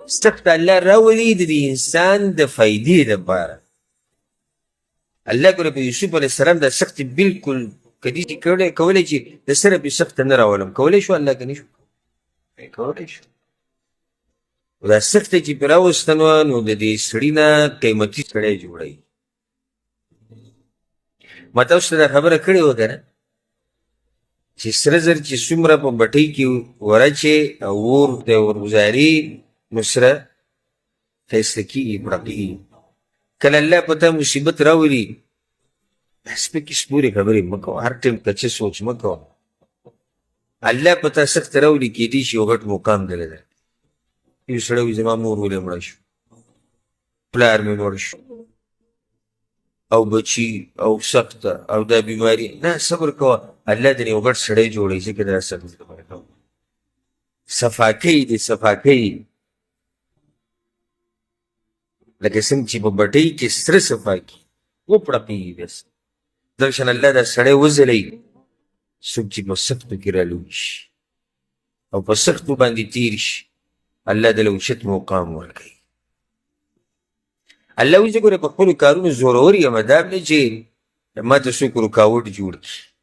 سخت الله راولي د دې انسان د فایدې لپاره. الله ګوره په یوسف علیه السلام دا سختې بالکل کدي چې کړی کولی چې د سره پې سخته نه راولم، کولی شو الله که نه شو کولی شو. دا سخته چې پرې راوسته نو د دې سړي نه قیمتي سړی جوړوي. ما تاسو ته دا خبره کړې وه که نه چې سره زر چې څومره په بټۍ کې ورچې او اور ته ورګزاري نو سره ښایسته کېږي، پړقېږي. کله الله په تا مصیبت راولي، دا سپکې سپورې خبرې مه کوه، هر ټایم کچه سوچ مه کوه. الله په تا سخت راولي، کېدای شي یو غټ مقام دله درکړي. یو سړی وایي زما مور ولې مړه شو، پلار مې مړ شو، او بچي او سخته او دا بیماري، نه صبر کوه، الله دې یو غټ سړی جوړوي، ځکه دا سخت صفا کوي دې، صفا کوي. لکه څنګه چې په بټۍ کې سره صفا کړي وپړقېږي، بس دغه شان الله دا سړی وځلوي څوک چې په سختو کې رالوی شي او په سختو باندې تیر شي، الله د له اوچت مقام ورکوي. الله وایي زه ګوره په خپلو کارونو زورور یم، دا نه چې ما ته څوک رکاوټ جوړ کړي.